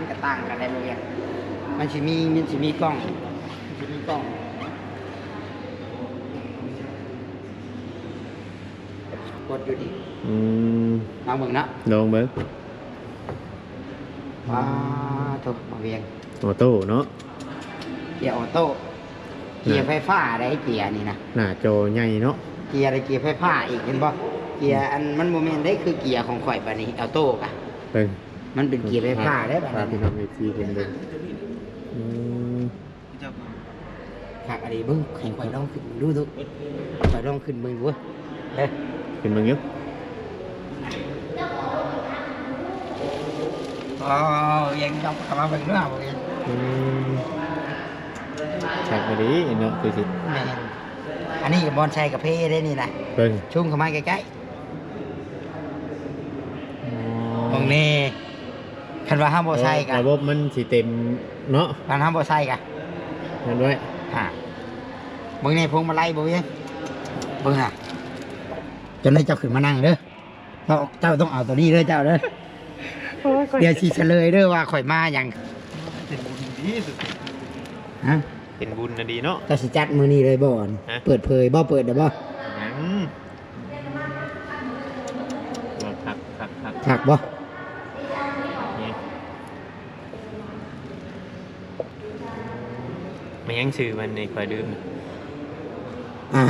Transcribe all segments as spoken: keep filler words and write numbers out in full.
กระต่างกันได้บ่เวียง มันสิมี มันสิมีกล้อง มันสิมีกล้อง กดอยู่ดิ อืม ลองเบิ่งเนาะ ลองเบิ่ง ว้า โถ บ่เวียง ออโต้เนาะ เกียร์ออโต้ เกียร์ไฟฟ้าได้เกียร์นี่นะ หน้าจอใหญ่เนาะ เกียร์ได้เกียร์ไฟฟ้าอีก เห็นบ่ เกียร์อันมันบ่แม่นได้คือเกียร์ของข่อยบัดนี้ ออโต้กะ เบิ่ง มันเป็นเกียร์ไฟฟ้าได้บัด พา นี้ พี่น้องเอฟซีเพิ่นเบิ่ง อืม คักอะลีเบิ่ง ให้ข่อยลองขึ้นเบิ่งดู ดู ข่อยลองขึ้นเบิ่งดู เด้อ ขึ้นเบิ่งอยู่ อ๋อ ยังยอมเข้ามาเบิ่งเนาะ อืม คักอะลีเนาะ คือสิ แม่น อันนี้ก็บ่อนใส่กาแฟได้นี่นะ เบิ่ง ซูมเข้ามาใกล้ๆ อ๋อ เบิ่งนี่ คันว่าเฮาบ่ใส่กะ ระบบมันสิเต็มเนาะ คันเฮาบ่ใส่กะ นั่นด้วย อ่า เบิ่งนี่พวงมาลัยบ่เวียง เบิ่งหา จนได้เจ้าขึ้นมานั่งเด้อ เจ้า เจ้าต้องเอาตัวนี้เด้อเจ้าเด้อ โอ้ย ข่อย เดี๋ยวสิเฉลยเด้อว่าข่อยมาหยัง เป็นบุญดีสุด ฮะ เป็นบุญนะดีเนาะ เจ้าสิจัดมื้อนี้เลยบ่ ฮะ เปิดเผยบ่ เปิดได้บ่ ยัง คัก คัก คัก คักบ่ นี่ มันยังชื่อมันนี่ ข่อยลืม อ่า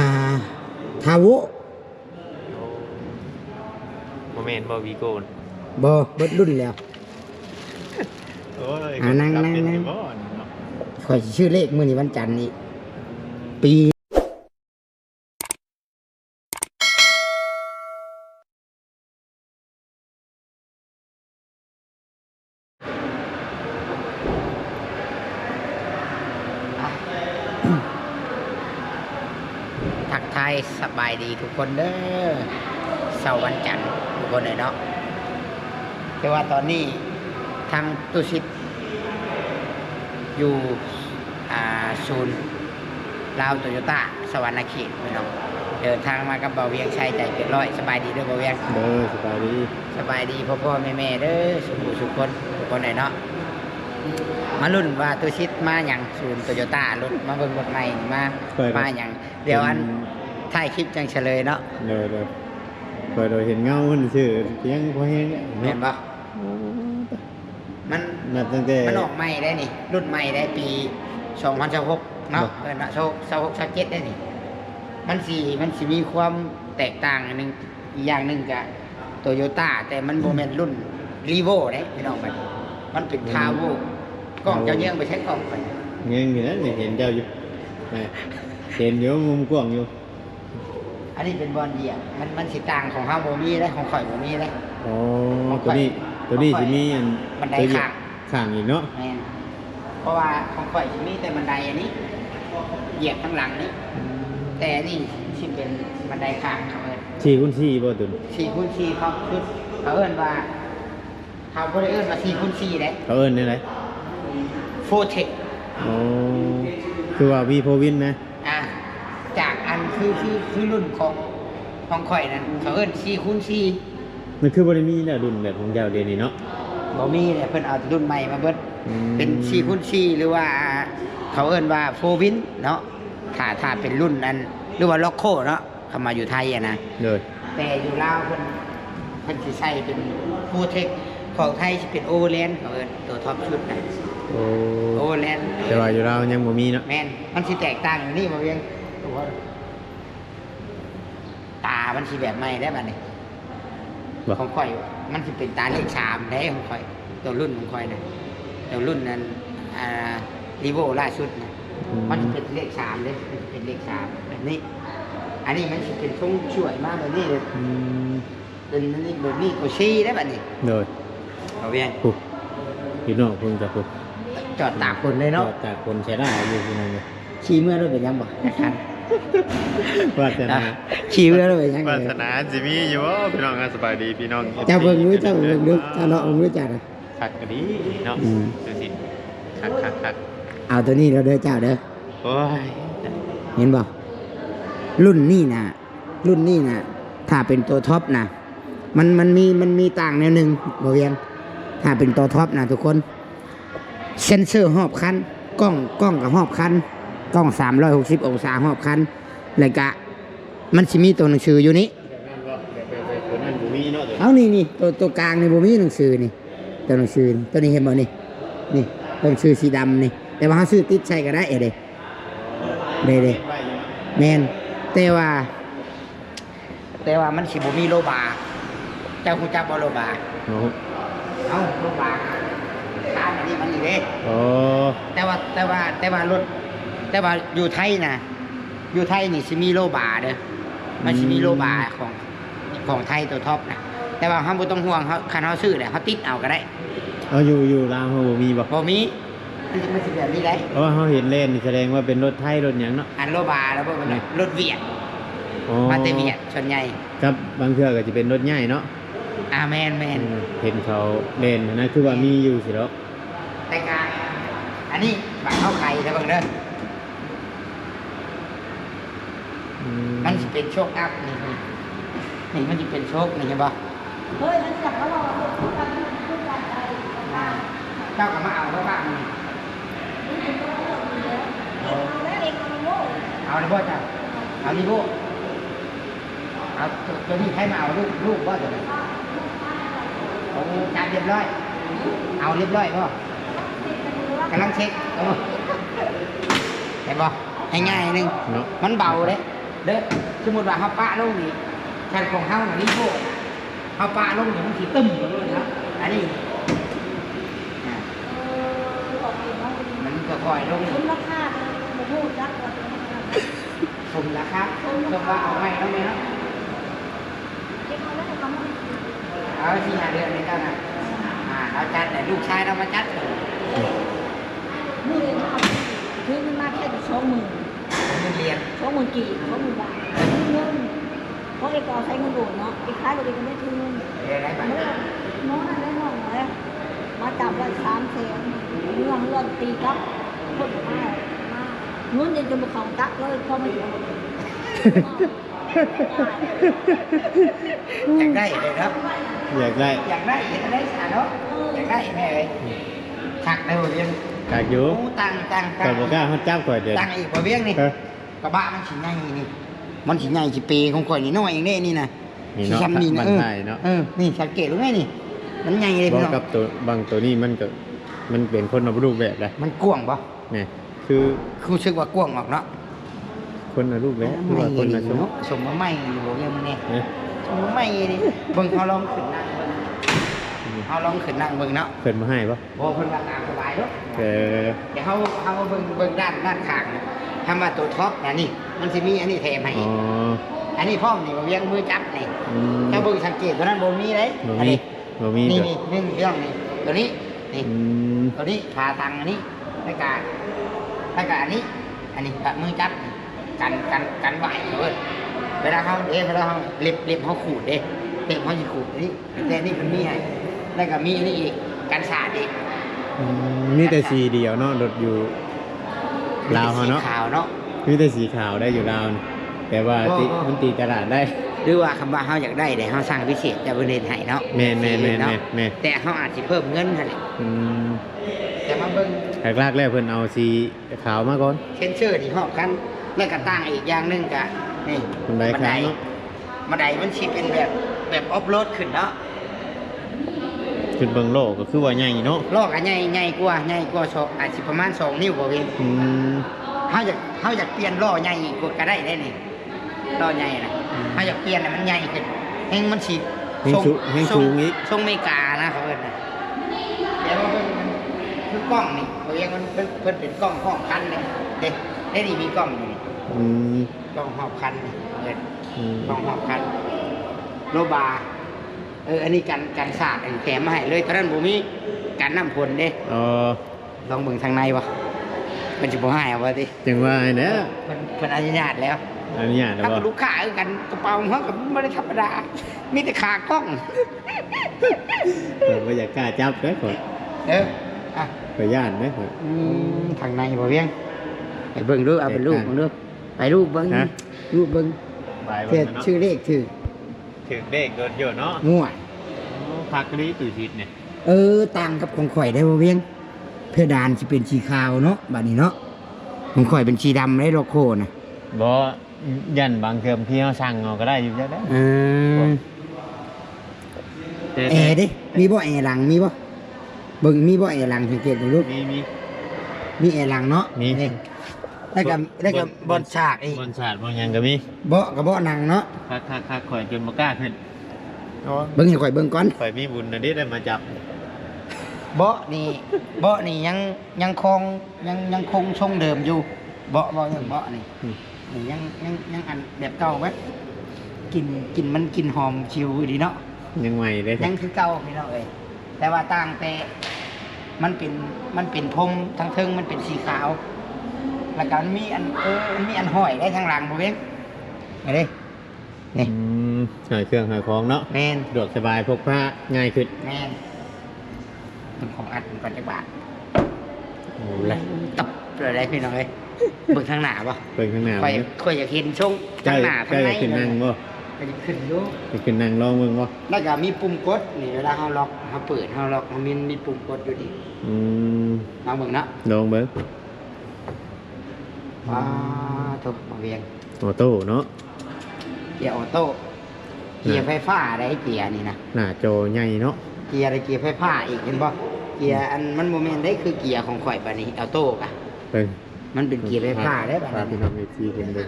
ทาโว บ่แม่นบ่ วีโก้ บ่ เบิดรุ่นแล้ว โอ้ย อ่า นั่ง นั่ง นั่ง บ่เนาะ ข่อยสิซื้อเลขมื้อนี้วันจันทร์อีก ปี ทักทายสบายดีทุกคนเด้อ เช้าวันจันทร์ทุกคนเลยเนาะ แต่ว่าตอนนี้ทางตู้สิทธิ์อยู่ อ่า ศูนย์ลาวโตโยต้าสวรรณเขตพี่น้อง เดินทางมากับบ่าวเวียงชัยใจเกินร้อย สบายดีเด้อบ่าวเวียง เด้อ สบายดี สบายดีพ่อๆแม่ๆเด้อ สุขุสุขคนทุกคนเลยเนาะ มาลุ้นว่าตู้สิทธิ์มาหยัง ศูนย์โตโยต้ารถ มาเบิ่งรถใหม่มา ไปครับ มาหยัง เดี๋ยวอัน เป็น ถ่ายคลิปจังเฉลยเนาะ เด้อ เด้อ ข่อยโดยเห็นเงามันซื่อ เพียงพอแฮงเนี่ยเนาะ แม่นบ่ โอ้ มัน นับตั้งแต่ มันออกใหม่ได้นี่ รุ่นใหม่ได้ปีสองพันสิบหกเนาะ บ่ เออเนาะ สิบหก สิบเจ็ดได้นี่ มันสิ มันสิมีความแตกต่างอันหนึ่ง อีกอย่างหนึ่งกะโตโยต้า แต่มันบ่แม่นรุ่นรีโวเด้พี่น้อง มัน มันเป็น อืม ทาโว กล้องเจ้าเยื่องไปใช้กล้องไป เยื่องอยู่นั่นนี่ เห็นเจ้าอยู่ แหม เห็นอยู่ มุมกว้างอยู่ อันนี้เป็นบ่อนเหยียบ มัน มันสิต่าง ของเฮาบ่มีเด้ ของข่อยบ่มีเด้ อ๋อ ของข่อย ตัวนี้ ตัวนี้ ของข่อย สิมีอัน บันได ตัวเหยียบ ข้าง ข้างอีกเนาะ แม่น เพราะว่าของข่อยสิมีแต่บันไดอันนี้ เหยียบข้างหลังนี่ อืม แต่อันนี้สิเป็นบันไดข้างเขาเอิ้น สี่คูณสี่ บ่ตุน สี่คูณสี่ เขาคือ เขาเอิ้นว่า เขาบ่ได้เอิ้นว่าสี่คูณสี่เด้ เขาเอิ้นแนวใด โฟร์เทค อ๋อ คือว่า วี โฟร์วินนะ อ่า จากอันคือ คือ คือรุ่นของ ของข่อยนั่น เขาเอิ้นสี่คูณสี่ มันคือบ่ได้มีแล้วรุ่นแบบของเจ้าเดี๋ยวนี้เนาะ บ่มีแล้ว เพิ่นเอารุ่นใหม่มาเบิด อืม เป็นสี่คูณสี่ หรือว่า เขาเอิ้นว่า โฟร์วินเนาะ ถ้า ถ้าเป็นรุ่นนั้น หรือว่า Loco เนาะ เข้ามาอยู่ไทยอะนะ โดย แต่อยู่ลาวเพิ่น เพิ่นสิใส่เป็น Full Tech ของไทยสิเป็น Overland เขาเอิ้นตัวท็อปสุดนะ โอ้ Overland แต่ว่าอยู่ลาวยังบ่มีเนาะ แม่น มันสิแตกต่างอยู่นี่บ่เวียง ตัว ตามันสิแบบใหม่ได้บัดนี้ บ่ ของข่อยมันสิเป็นตาเลขสามเด้ ของข่อย ตัวรุ่นของข่อยนะ ตัวรุ่นนั้น อ่า รีโวล่าสุดนะ อืม มันสิเป็นเลขสามเด้ มันสิเป็นเลขสามแบบนี้ อันนี้มันสิเป็นทรงช่วยมาแบบนี้เลย อืม เป็นอันนี้แบบนี้ตัวสี่ได้บัดนี้ โดย เอาเวียง โอ้ พี่น้องเพิ่นก็ โอ้ จอดตากฝนเลยเนาะ จอดตากฝนใช้ได้อยู่พี่น้องเลย ขี่เมือรถเป็นหยังบ่ จักคัน วาสนา อ่ะ ขี่เมือรถเป็นหยัง วาสนาสิมีอยู่บ่พี่น้องครับ สบายดีพี่น้อง เจ้าเบิ่งดู เอฟซี เจ้าเบิ่งดู เจ้าเลาะเบิ่งดูจ้ะนะ คักก็ดีเนาะ อืม ดูสิ คักคักคัก เอาตัวนี้แล้วเด้อเจ้าเด้อ โอ้ย เห็นบ่ รุ่นนี้นะ รุ่นนี้นะ ถ้าเป็นตัวท็อปนะ มัน มันมี มันมีต่างแนวหนึ่งบ่เวียง ถ้าเป็นตัวท็อปนะทุกคน เซ็นเซอร์รอบคัน กล้อง กล้องก็รอบคัน กล้องสามร้อยหกสิบองศารอบคัน แล้วก็มันสิมีตัวหนังสืออยู่นี่ เอานี่ นี่ ตัว ตัวกลางนี่บ่มีหนังสือนี่ ตัวหนังสือนี่ ตัวนี้เห็นบ่นี่ นี่ ตัวหนังสือสีดำนี่ แต่ว่าเฮาซื้อติดใส่ก็ได้เด้ เด้ เด้ แม่น แต่ว่า แต่ว่ามันสิบ่มีโลบาร์ เจ้าฮู้จักบ่โลบาร์ โอ้ เอ้า โลบาร์ ตามอันนี้มันนี่เด้ โอ้ แต่ว่า แต่ว่า แต่ว่ารถ แต่ว่าอยู่ไทยนะ อยู่ไทยนี่สิมีโลบาร์เด้อ มันสิมีโลบาร์ของ ของไทยตัวท็อปนะ แต่ว่าเฮาบ่ต้องห่วง เฮา คันเฮาซื้อแล้ว เฮาติดเอาก็ได้ เอาอยู่ อยู่ลาวเฮาบ่มีบ่ บ่มี มันสิ มันสิแบบนี้ได้ เพราะว่าเฮาเห็นแล่นนี่แสดงว่าเป็นรถไทยรถหยังเนาะ อันโลบาร์แล้วบ่เป็นรถเวียด อ๋อ มาแต่เวียดส่วนใหญ่ ครับ บางเทื่อก็จะเป็นรถใหญ่เนาะ อ่า แม่น แม่น อืม เห็นเขาแล่นนะ คือว่ามีอยู่สิเนาะ แต่กา อันนี้บัตรเข้าไข่เด้อเบิ่งเด้อ อืม มันสิเป็นโชคอัพนี่ นี่ นี่มันสิเป็นโชคนี่ เห็นบ่ เฮ้ย มันอยากมาลองคู่กัน คู่กันได้ เจ้าก็มาเอาแล้วบ้างนี่ เอาเลยบ่จ้ะ เอานี่บ่ เอาตัว ตัวนี้ใครมาเอาลูก ลูกบ่ตัวนี้ โอ้ จับเรียบร้อย เอาเรียบร้อยบ่ กำลังเช็ค โอ้ เห็นบ่ ง่ายๆหนึ่ง เนาะ มันเบาเด้ เด้อ สมมุติว่าเฮาปะลงนี่ คันของเฮาน่ะนี่โพด เฮาปะลงนี่มันสิตึ้มลงเลยนะ อันนี้ อ่า เออ มันก็ค่อยลง คุณราคา บ่ฮู้จักว่าเป็นราคา สมราคา สมราคา สมว่าเอาไว้แล้วไหมเนาะ เก็บเอาไว้ให้เขาหน่อย เอาสี่ห้าเดือนนี่เจ้านะ อ่า เราจัดแต่ลูกชายเรามาจัด มื้อนี้มาเอา ถือเงินมาแค่สองหมื่น เงินเรียน สองหมื่นกีบ สองหมื่นบาท เงิน เพราะเอกเอาใช้เงินโอนเนาะ เอกขายบ่ดีก็ไม่ถือเงิน เรียนได้ปะ เมื่อน้องนั่นได้น้องเลย มาจับไว้สามแสน เรื่องเรื่องตีกลับ คนมา มา เงินยังจะมาเข้าตักเลย เพราะมัน อยากได้เลยครับ อยากได้ อยากได้ อยากได้สาเนาะ อยากได้แม่เอ้ย คักได้บ่เวียง คักอยู่ โอ้ ตั้ง ตั้ง ตั้ง ข้อยบ่กล้าฮอดจับข้อยเด้ ตั้งอีกบ่เวียงนี่ เออ กระบะมันสิใหญ่นี่ มันสิใหญ่สิเปของข้อยนี่น้อยเองเด้นี่นะ นี่เนาะ สิซ้ำนี่นะ มัน เออ ถ่ายเนาะ เออ นี่สังเกตดูไหมนี่ มันใหญ่เลย บ่ พี่น้อง กับตัว บางตัวนี้มันก็ มันเป็นคนละรูปแบบนะ มันกว้างบ่ นี่ คือ คือรู้สึกว่ากว้างออกเนาะ คนละรูปแบบ คือว่าคนละทรง เนาะ สมมาใหม่อยู่บ่เรื่องมื้อนี้ เอ๊ะ สมมาใหม่นี่ เบิ่ง เฮาลองขึ้นนั่งเบิ่ง อืม เฮาลองขึ้นนั่งเบิ่งเนาะ เพิ่นบ่ให้บ่ บ่ เพิ่นว่าตามสบายเนาะ เออ เดี๋ยวเฮา เฮามาเบิ่ง เบิ่งด้าน ด้านข้าง คำว่าตัวท็อปนะนี่ มันสิมีอันนี้แถมให้ อ๋อ อันนี้พร้อมนี่ บ่เวียงมือจับนี่ อืม เจ้าเบิ่งสังเกตตัวนั้นบ่มีเด้ บ่มี อันนี้ บ่มี นี่ ตัว นี่ หนึ่งเรื่องนี่ ตัวนี้ นี่ อืม ตัวนี้ ขาตังอันนี้ แล้วก็ แล้วก็อันนี้ อันนี้ มือจับ กัน กัน กันไหวเว้ย เวลาเขาเด้ เวลาเขาเล็บ เล็บเขาขูดเด้ เล็บเขาสิขูดอันนี้ แต่อันนี้มันมีให้ แล้วก็มีอันนี้อีก กันสาดอีก อืม มีแต่สีเดียวเนาะ รถอยู่ลาวเฮาเนาะ สีขาวเนาะ มีแต่สีขาวได้อยู่ลาวนี่ แต่ว่า บ่ ติ บ่ มันตีตลาดได้ หรือว่าคำว่าเฮาอยากได้เด้ เฮาสั่งพิเศษ จะเพิ่นเฮ็ดให้เนาะ แม่นๆๆๆ สีเนาะ แม่นๆ แต่เฮาอาจสิเพิ่มเงินหั่นแหละ อืม แต่มาเบิ่ง หลักๆแล้วเพิ่นเอาสีขาวมาก่อน เซ็นเซอร์นี่ฮอบคัน แล้วก็ต่างอีกอย่างหนึ่งก็ นี่ บันได บันได ขาวเนาะ บันไดมันสิเป็นแบบ แบบออฟโรดขึ้นเนาะ ขึ้นเบิ่งล้อก็คือว่าใหญ่เนาะ ล้อก็ใหญ่ ใหญ่กว่า ใหญ่กว่าสอง อาจสิประมาณสองนิ้วบ่เวียง อืม เฮาอยาก เฮาอยากเปลี่ยนล้อใหญ่กว่าก็ได้เด้นี่ ล้อใหญ่นะ อืม เฮาอยากเปลี่ยนให้มันใหญ่ขึ้น แฮงมันสิ แฮงสูง ทรง แฮงสูงอีก ทรงอเมริกานะเขาเอิ้นนะ แต่ว่าเพิ่น มันคือกล้องนี่ เขาเรียกมัน เพิ่น เพิ่นเป็นกล้องฮอบคันนี่ เด้ เด้นี่มีกล้องอยู่นี่ อืม กล้องฮอบคันนี่ เอิ้น อืม กล้องฮอบคัน โลบา เออ อันนี้กัน กันสาด อันนี้แถมมาให้เลย ตอนนั้นบ่มี กันน้ำฝนเด้ อ๋อ ลองเบิ่งทางในบ่ มันสิบ่ให้เอาบ่ติ จังว่าแหละ เพิ่น เพิ่นอนุญาตแล้ว อนุญาตแล้ว ถ้า บ่ ลูกค้าคือกัน กระเป๋าเฮาก็บ่ได้ธรรมดา มีแต่ขากล้อง เพิ่นบ่อยากกล้าจับเด้อข้อย เออ อ่ะ ข้อยย้านเด้อข้อย อืม ทางในบ่เวียง ไปเบิ่งดู เอาไปลูบเบิ่งดู ไปลูบเบิ่ง ฮะ ลูบเบิ่ง ไปเบิ่งเนาะ เทื่อชื่อเลขถืก ถืกเลขโดนอยู่เนาะ มั่ว โอ้ คักอีหลีตู้ชิดนี่ เออ ต่างกับของข่อยได้บ่เวียง เพดานสิเป็นสีขาวเนาะ บัดนี้เนาะ ของข่อยเป็นสีดำได้ โลโก้นะ บ่ ย่านบางเทื่อที่เฮาสั่งเอาก็ได้อยู่จักได้ เออ แต่ แอร์เด้ มีบ่แอร์หลัง มีบ่ เบิ่ง มีบ่แอร์หลัง สังเกตเบิ่งดู มี มี มีแอร์หลังเนาะ มี นี่ แล้วก็ แล้วก็ บ่อน บ่อนฉากอีก บ่อนฉาก บ่อนหยังก็มี เบาะก็เบาะหนังเนาะ คักๆๆ ข่อยจนบ่กล้าขึ้น เบิ่งให้ข่อยเบิ่งก่อน ข่อยมีบุญนะเด้ได้มาจับ เบาะนี่ เบาะนี่ยัง ยังคง ยัง ยังคงทรงเดิมอยู่ เบาะ เบาะ เบาะนี่ อืม นี่ยัง ยัง ยังอันแบบเก่าเบิด กลิ่น กลิ่นมันกลิ่นหอมชิวดีเนาะ ยังใหม่เลย ยังคือเก่าพี่น้องเอ้ย แต่ว่าต่างแต่ มันเป็น มันเป็นพรม ทั้งเทิงมันเป็นสีขาว แล้วก็มันมีอัน เออ มันมีอันห้อยได้ทางหลังบ่เว้ง มาเด้ นี่ อืม ห้อยเครื่องห้อยของเนาะ แม่น สะดวกสบาย พกพาง่ายขึ้น แม่น เป็นของอัดมันก่อนจักบาท โอ้ เลย ตับเลยได้พี่น้องเอ้ย เบิ่งทางหน้าบ่ เบิ่งทางหน้า ข่อย บ่ ข่อยอยากเห็นช่วง เจ้า ทางหน้า เจ้าอยาก ทางใน ขึ้นนั่งบ่ ก็อยากขึ้นอยู่ อยากขึ้นนั่งลองเบิ่งบ่ แล้วก็มีปุ่มกดนี่ เวลาเฮาล็อก เฮาเปิด เฮาล็อก เฮามี มีปุ่มกดอยู่นี่ อืม ลองเบิ่งเนาะ ลองเบิ่ง ว้า โถ่ บ่เวียง ออโต้เนาะ เกียร์ออโต้ เกียร์ไฟฟ้าได้เกียร์นี่นะ หน้าจอใหญ่เนาะ เกียร์ได้เกียร์ไฟฟ้าอีก เห็นบ่ เกียร์อันมันบ่แม่นได้ คือเกียร์ของข่อยบัดนี้ ออโต้กะ เบิ่ง มันเป็นเกียร์ไฟฟ้าได้บัดนี้ พาพี่น้องเอฟซีเพิ่นเบิ่ง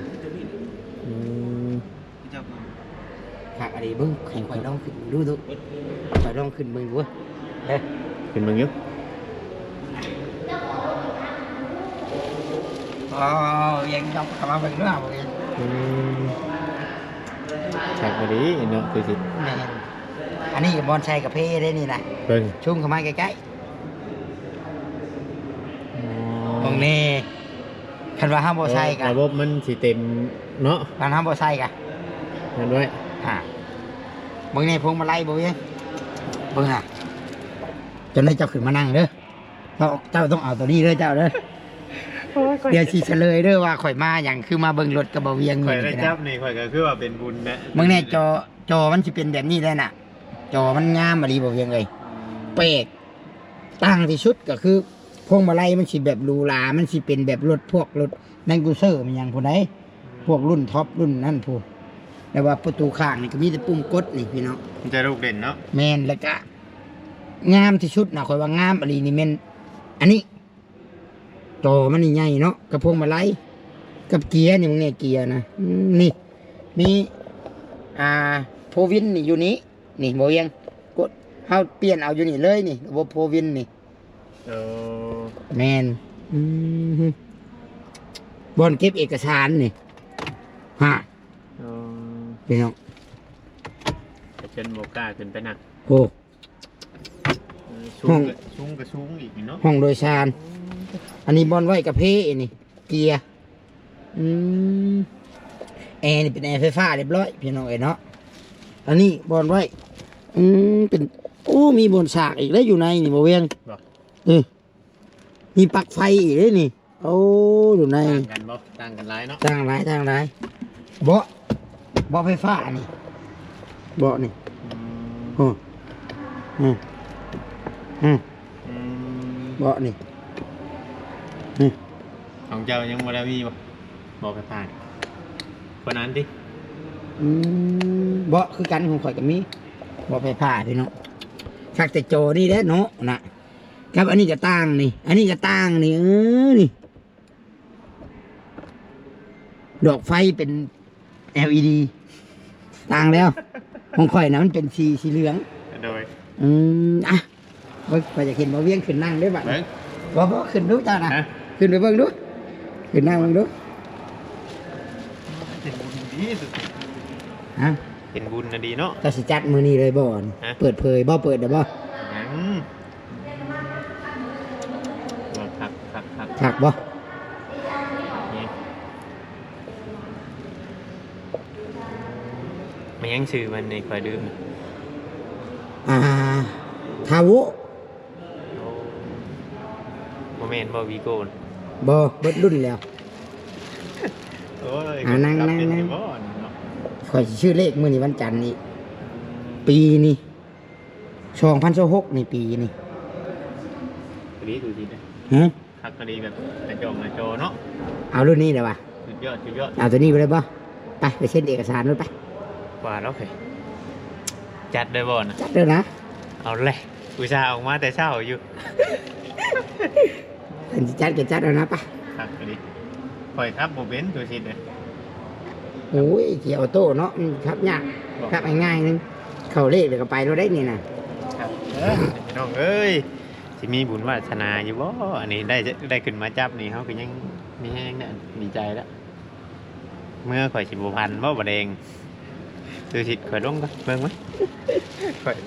อืม คักอะลี เบิ่ง ให้ข่อยลองขึ้นดูดู ข่อยลองขึ้นเบิ่งดู เด้อ ขึ้นเบิ่งอยู่ อ๋อ ยังยอมเข้ามาเบิ่งด้วยบ่เวียง อืม คักอะลีเนาะ คือสิ แม่น อันนี้ก็บ่อนใส่กาแฟได้นี่นะ เบิ่ง ซูมเข้ามาใกล้ๆ อ๋อ เบิ่งนี่ คันว่าเฮาบ่ใส่กะ ระบบมันสิเต็มเนาะ คันเฮาบ่ใส่กะ นั่นด้วย อ่า เบิ่งนี่พวงมาลัยบ่เวียง เบิ่งหา จนได้เจ้าขึ้นมานั่งเด้อ เจ้า เจ้าต้องเอาตัวนี้เด้อเจ้าเด้อ โอ้ย ข่อย เดี๋ยวสิเฉลยเด้อว่าข่อยมาหยัง คือมาเบิ่งรถกับบ่เวียง ข่อยได้ นี่นะ จับนี่ ข่อยก็คือว่าเป็นบุญนะ เบิ่งแน่ จอ จอมันสิเป็นแบบนี้ได้น่ะ จอมันงามอะลีบ่เวียงเอ้ย อืม แปลก ต่างที่สุดก็คือ พวงมาลัยมันสิแบบหรูหรา มันสิเป็นแบบรถพวกรถแลนด์ครูเซอร์มันหยังพู้นใด พวกรุ่นท็อปรุ่นนั่นพู้น แต่ว่าประตูข้างนี่ก็มีแต่ปุ่มกดนี่พี่น้อง มันจะลูกเด่นเนาะ แม่น แล้วก็งามที่สุดนะ ข่อยว่างามอะลีนี่แม่น อันนี้ จอมันนี่ใหญ่เนาะ กับพวงมาลัย กับเกียร์นี่ มึงเนี่ยเกียร์นะ อืม นี่ มี อ่า โฟร์วินนี่อยู่นี่ นี่บ่เวียง กด เฮาเปลี่ยนเอาอยู่นี่เลยนี่ ระบบโฟร์วินนี่ เออ แม่น อืม บ่อนเก็บเอกสารนี่ ฮะ เออ พี่น้อง แต่ฉันบ่กล้าขึ้นไปนั่ง โอ้ เออ สูง ห้อง ก็ สูงก็สูงอีกนี่เนาะ ห้องโดยสาร อันนี้บ่อนไว้กาแฟนี่ เกียร์ อืม แอร์นี่เป็นแอร์ไฟฟ้าเรียบร้อย พี่น้องเอ้ยเนาะ อันนี้บ่อนไว้ อืม เป็น โอ้ มีบ่อนสากอีกแล้วอยู่ในนี่บ่เวียง บ่ เออ มีปลั๊กไฟอีกเด้นี่ โอ้ อยู่ใน ต่างกันบ่ ต่างกันหลายเนาะ ต่างหลาย ต่างหลาย เบาะ เบาะไฟฟ้านี่ เบาะนี่ อืม โอ้ อืม อืม อืม เบาะนี่ นี่ ของเจ้ายังบ่ได้มีบ่ เบาะไฟฟ้า คนนั้นติ อืม เบาะคือกัน ของข่อยก็มี เบาะไฟฟ้าพี่น้อง คักแต่จอนี่แหละเนาะนะ ครับ อันนี้ก็ต่างนี่ อันนี้ก็ต่างนี่ เออ นี่ ดอกไฟเป็น แอลอีดี ต่างแล้ว ของข่อยนะมันเป็นสี สีเหลือง โดย อืม อ่ะ เบิ่ง ข่อยอยากเห็นบ่เวียงขึ้นนั่งเด้บัดนี้ เบิ่ง บ่ บ่ ขึ้นดูเจ้านะ ฮะ ขึ้นไปเบิ่งดู ขึ้นนั่งเบิ่งดู เป็นบุญดีสุด ฮะ เป็นบุญนะดีเนาะ เจ้าสิจัดมื้อนี้เลยบ่ ฮะ เปิดเผยบ่ เปิดได้บ่ ยัง คัก คัก คัก คักบ่ นี่ มันยังชื่อมันนี่ ข่อยลืม อ่า ทาโว โอ้ บ่แม่นบ่ วีโก้น่ะ บ่ เบิดรุ่นแล้ว โอ้ย อ่า นั่ง นั่ง นั่ง เป็นบ่เนาะ ข่อยสิชื่อเลขมื้อนี้วันจันทร์นี่ ปีนี้ สองพันยี่สิบหก นี่ปีนี้ เป็น ดีดูสิเนี่ย ฮะ คักก็ดีแบบหน้าจอหน้าจอเนาะ เอารุ่นนี้เลยว่ะ สุดยอดสุดยอด เอาตัวนี้ไปเลยบ่ไปไปเซ็นเอกสารรถไป กว่าแล้วเคยจัดได้บ่นะ จัดเลยนะ เอาเลยอุตส่าห์ออกมาแต่เช้าอยู่ อันสิจัดก็จัดเอานะไป คักก็ดีคอยขับบ่เป็นตัวสิเนี่ย โอ้ยเกียร์ออโต้เนาะมันขับยากขับง่ายๆนึงเข้าเลขเลยก็ไปรถได้นี่นะ ครับเออพี่น้องเอ้ยสิมีบุญวาสนาอยู่บ่อันนี้ได้ได้ขึ้นมาจับนี่เขาก็ยังมีแฮงเนี่ยดีใจแล้วเมื่อข่อยสิบ่พันบ่บ่แดงดูสิข่อยลงก่อนเบิ่งมั้ยข่อย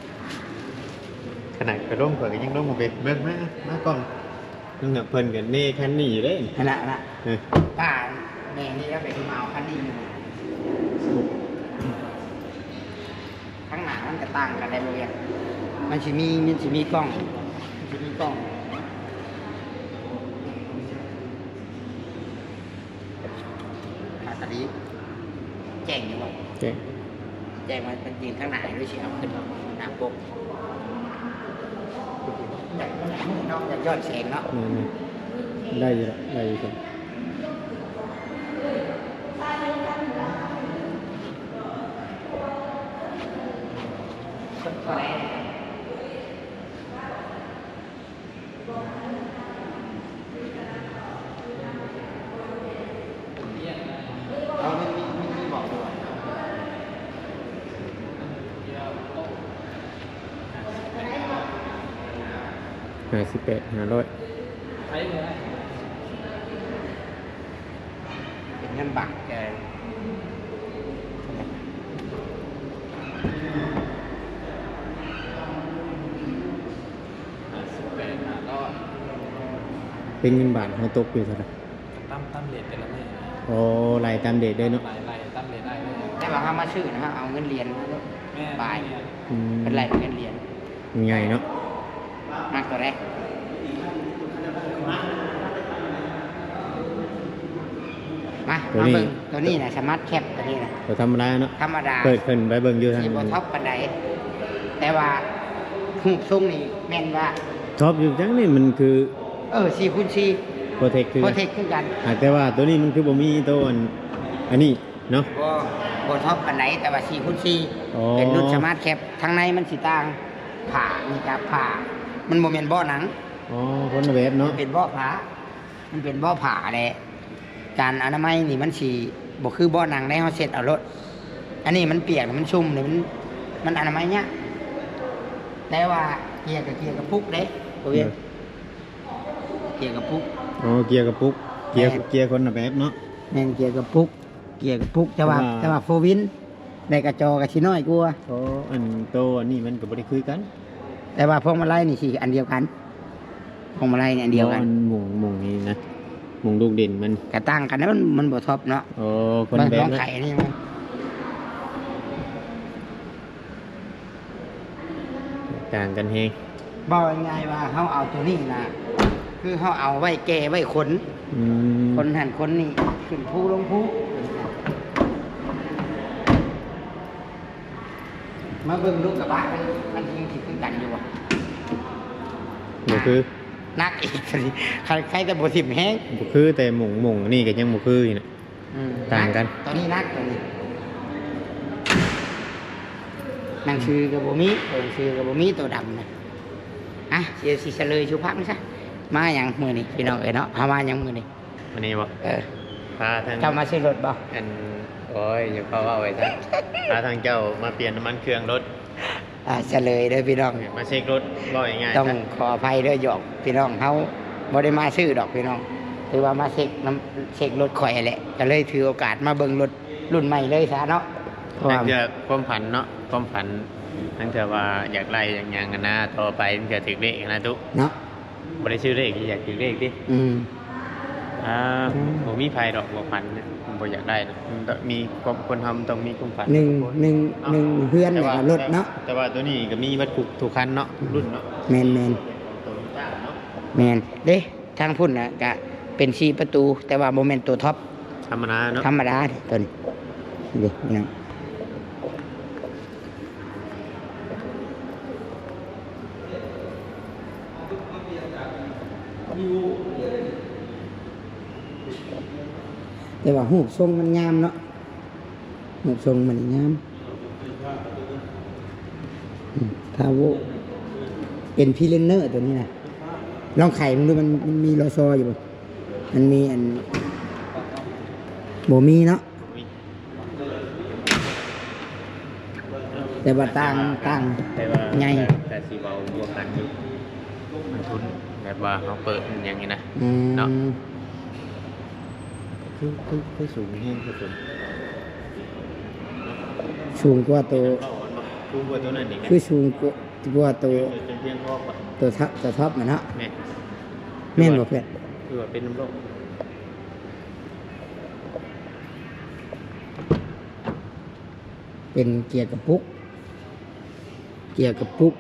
ขนาดข่อยลงข่อยก็ยังลงบ่เป็นเบิ่งมามาก่อนนั่นน่ะเพิ่นก็เน่คันนี้อยู่เด้ นั่นแหละนะ เออ ป้าแม่นี่ก็เป็นคนมาเอาคันนี้อยู่ข้างหน้ามันก็ต่างกันได้บ่เวียงมันสิมีมันสิมีกล้องมันสิมีกล้องหน้าตาดีแจ้งอยู่บ่ แจ้ง แจ้งว่าเป็นจริงข้างหน้าด้วยสิเอาขึ้นหน้าปกน้องจะย้อนแสงเนาะ นี่นี่ได้อยู่ละได้อยู่ครับ ห้าสิบแปดห้าร้อย เป็นเงินบาทแก เป็นเงินบาทเขาตกอยู่เท่าไหร่ ตามตามเรทแต่ละมื้อ อ๋อไล่ตามเดทได้เนาะ ไล่ไล่ตามเรทได้เลย แต่ว่าเขามาซื้อนะฮะเอาเงินเหรียญมาเลย แม่ บาย เนี่ย อืม เป็นไรเป็นเงินเหรียญ ใหญ่เนาะ มากตัวแรกมา ตัว มา นี้ เบิ่งตัวนี้นะสมาร์ทแคปตัวนี้นะ ตัวธรรมดาเนาะ ธรรมดา เปิดขึ้นไปเบิ่งอยู่ทาง สีบอท็อปปันไดแต่ว่ารูปทรงนี่แม่นว่า ท็อปอยู่จังนี่มันคือ เออสี่คูณสี่ โปรเทคคือ โปรเทคคือกัน หากแต่ว่าตัวนี้มันคือบ่มีตัวอันอันนี้เนาะ บ่บ่ท็อปปันไดแต่ว่าสี่คูณสี่ อ๋อ เป็นรุ่นสมาร์ทแคปทางในมันสีต่างผ้านี่กับผ้ามันโมเมนเบาะหนัง อ๋อคนละแบบเนาะ เป็นเบาะผ้ามันเป็นเบาะผ้าแหละการอนามัยนี่มันสีบ่คือเบาะหนังได้เฮาเช็ดเอารถอันนี้มันเปียกมันชุ่มเลยมันมันอนามัยเนี่ยแต่ว่าเกียร์กับเกียร์กับพุกเด้โอเคเกียร์กับพุก อ๋อเกียร์กระปุกเกียร์ แม่น เกียร์คนละแบบเนาะ แม่นเกียร์กับพุกเกียร์กับพุกแต่ว่า อ่า แต่ว่าโฟวินได้กระจอกระชิน้อยกว่า อ๋ออันโตอันนี้มันก็บ่ได้คือกัน แต่ว่าพวงมาลัยนี่สีอันเดียวกันพวงมาลัยนี่อันเดียวกัน อ๋ออันหม่งหม่งนี่นะหม่งลูกเด่นมัน กระต่างกันนะมันมันบ่ท็อปเนาะ อ๋อคน มัน แบ ล บ อง นะ ไขนี่มัน ต่างกันแฮง บอกง่ายๆว่าเขาเอาตัวนี้นะคือเขาเอาไว้แก่ไว้ขน อืม คนหันคนนี่ขึ้นภูลงภูมาเบิ่งลูกกระบะมันมันยังสิคือกันอยู่บ่ บ่คือ นักอีกสิใครใครแต่บ่ถิ่มแฮง บ่คือแต่หม่งหม่งนี่ก็ยังบ่คืออยู่นะ อืม ต่างกัน ตัวนี้นักตัวนี้หนังสือก็บ่มีตัวหนังสือก็บ่มีตัวดำนะอ่ะเดี๋ยวสิเฉลยชูพักซะมาหยังมื้อนี้พี่น้องเอ้ยเนาะพามาหยังมื้อนี้ อันนี้บ่ เออ พาทาง เจ้ามาซื้อรถบ่ อันโอ้ยอย่าเข้าว่าไว้ซะพาทางเจ้ามาเปลี่ยนน้ำมันเครื่องรถ อ่าเฉลยเด้อพี่น้อง มาเช็ครถบ่อยง่ายๆ ต้อง ซะ ขออภัยเด้อหยอกพี่น้องเฮาบ่ได้มาซื้อดอกพี่น้องถือว่ามาเช็คน้ำเช็ครถข่อยแหละก็เลยถือโอกาสมาเบิ่งรถรุ่นใหม่เลยซะเนาะเพราะ นั่ ว่าน คือความฝันเนาะความฝันนั่นคือว่าอยากไล่อย่างอย่างกันนะต่อไปมันจะถือเลขนะตุ๊ เนาะ บ่ได้ชื่อเลขที่อยากถือเลขดิ อืม อ่า อืม บ่มีไผดอกบ่ฝันนะบ่อยากได้นะมันต้องมีความคนเฮามันต้องมีความฝัน หนึ่ง ทุกคน หนึ่ง เนาะ หนึ่งเฮือน แต่ แล้ว ว่า ก็รถเนาะ แต่ว่าตัวนี้ก็มีวัตถุทุกคันเนาะรุ่นเนาะ แมนแมน โตโยต้าเนาะ แมนเด้ทางพุ่นน่ะก็เป็นสี่ประตู แต่ว่าบ่แม่นตัวท็อป ธรรมดาเนาะ ธรรมดาตัวนี้เด้พี่น้อง แต่ว่ารูปทรงมันงามเนาะ รูปทรงมันงาม อืม ทาโว เป็นพรีเลนเนอร์ตัวนี้นะ ลองไขมันดู มัน มันมีรอซออยู่บ่ มันมีอัน บ่มีเนาะ แต่ว่าต่าง ต่าง แต่ว่า ใหญ่ แต่ แต่สิเบาบวกกันอยู่ มันทุนแบบว่าเขาเปิดอย่างนี้นะ อืม เนาะ คือ คือ คือสูงแฮงครับผม สูงกว่าตัว สูงกว่าตัวนั้นอีกนะ คือสูงกว่า กว่าตัว เป็นเพียงพอปะ ตัวท็อป ตัวท็อปมันเนาะ แม่น แม่นบ่เพื่อน คือว่าเป็นน้ำร่อง เป็นเกียร์กระปุก เกียร์กระปุก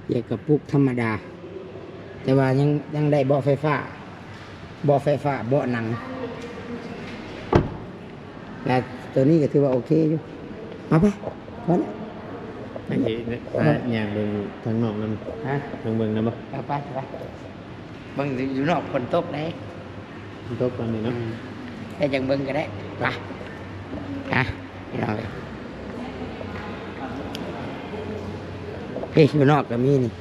เกียร์กระปุกธรรมดา แต่ว่ายัง ยังได้เบาะไฟฟ้า เบาะไฟฟ้า เบาะหนัง แต่ตัวนี้ก็ถือว่าโอเคอยู่ เอาไป พอแล้ว อันนี้เนี่ย อ่ะ ย่างเบิ่งทางนอกนั่น ฮะ ลองเบิ่งนะบ่ เอาไป ไป เบิ่งอยู่นอกฝนตกเลย ฝนตกตอนนี้เนาะ อืม แต่ยังเบิ่งก็ได้ ไป อ่ะ พี่น้องเอ้ย เฮ้ย อยู่นอกก็มีนี่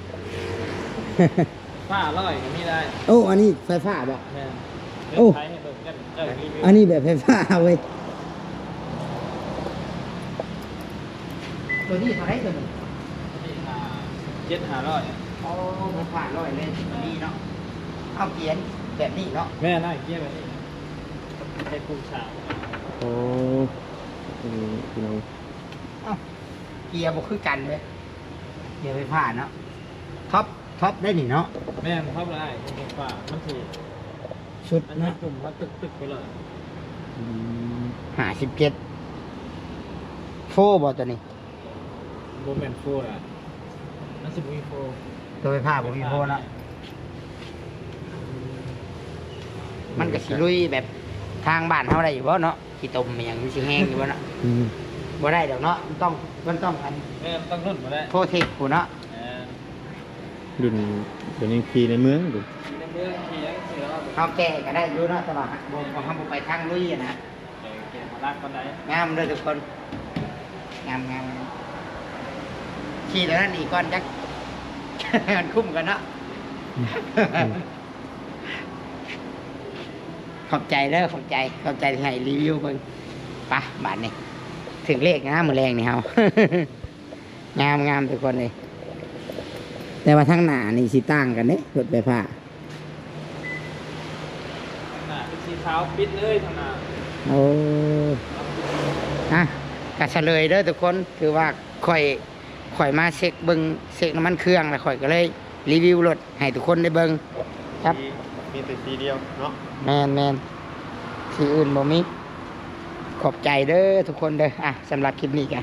ห้าร้อยก็มีได้ โอ้ อันนี้ไฟฟ้าบ่ แม่น โอ้ เดี๋ยวขายให้เบิ่งกัน เจ้ารีวิว อันนี้แบบไฟฟ้าเว้ย ตัวนี้เท่าไหร่ตัวนี้ นี่ห้า เจ็ดห้าร้อย โอ้ ไฟฟ้าร้อยเลยตัวนี้เนาะ เอาเกียร์แบบนี้เนาะ แม่น เอาเกียร์แบบนี้ ให้ปรุงสาว โอ้ นี่พี่น้อง เอ้า เกียร์บ่คือกันเลย เกียร์ไฟฟ้าเนาะ ท็อป ท็อปได้นี่เนาะ แม่น ท็อปได้ ไฟฟ้า มันสิ ชุด อันนี้ เนาะ กลุ่มเขาตึกๆไปเลย อืม ห้าสิบเจ็ด โฟร์บ่ตัวนี้ บ่แม่นโฟร์อะ มันสิบ่มีโฟร์ ตัวไฟฟ้าบ่มีโฟร์เนาะ มันก็สิลุยแบบทางบ้านเฮาได้อยู่บ่เนาะ ขี้ตมอิหยังมันสิแฮงอยู่บ่เนาะ อืม บ่ได้ดอกเนาะ มันต้อง มันต้องอัน เออ มันต้องรุ่นบ่ได้ โปรเทคพู้นเนาะ แม่น รุ่น ตัวนี้ขี่ในเมืองดู ขี่ในเมือง ขี่หยังสิเนาะ เฮาแก่ก็ได้อยู่เนาะ แต่ว่าบ่ บ่ เฮาบ่ไปทางลุยอะนะ เออ แก่บ่รักปานใด งามเด้อทุกคน งาม งาม งาม ขี่ตัวนั้นอีกก่อนจัก มันคุ้มกันเนาะ อืม ขอบใจเด้อ ขอบใจ ขอบใจที่ให้รีวิวเบิ่ง ไป บาดนี้ ถึงเลขนะ มื้อแลงนี่เฮา งาม งามทุกคนเลย แต่ว่าทางหน้านี่สิต่างกันเด้ รถไฟฟ้า ทางหน้าเป็นสีขาวปิดเลยทางหน้า โอ้ อ่ะ ก็เฉลยเด้อทุกคน คือว่าข่อย ข่อยมาเช็คเบิ่ง เช็คน้ำมันเครื่อง แล้วข่อยก็เลยรีวิวรถให้ทุกคนได้เบิ่ง ครับ มี มีแต่สีเดียวเนาะ แม่น แม่น สีอื่นบ่มี ขอบใจเด้อทุกคนเด้อ อ่ะ สำหรับคลิปนี้ก็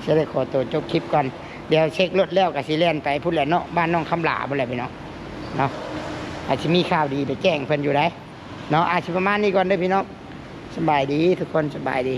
สิได้ขอตัวจบคลิปก่อน เดี๋ยวเช็ครถแล้วก็สิแล่นไปพุ้นแหละเนาะ บ้านน้องคำหลาพุ้นแหละพี่น้อง เนาะ อาจสิมีข่าวดีไปแจ้งเพิ่นอยู่ได๋ เนาะ อาจสิประมาณนี้ก่อนเด้อพี่น้อง สบายดีทุกคน สบายดี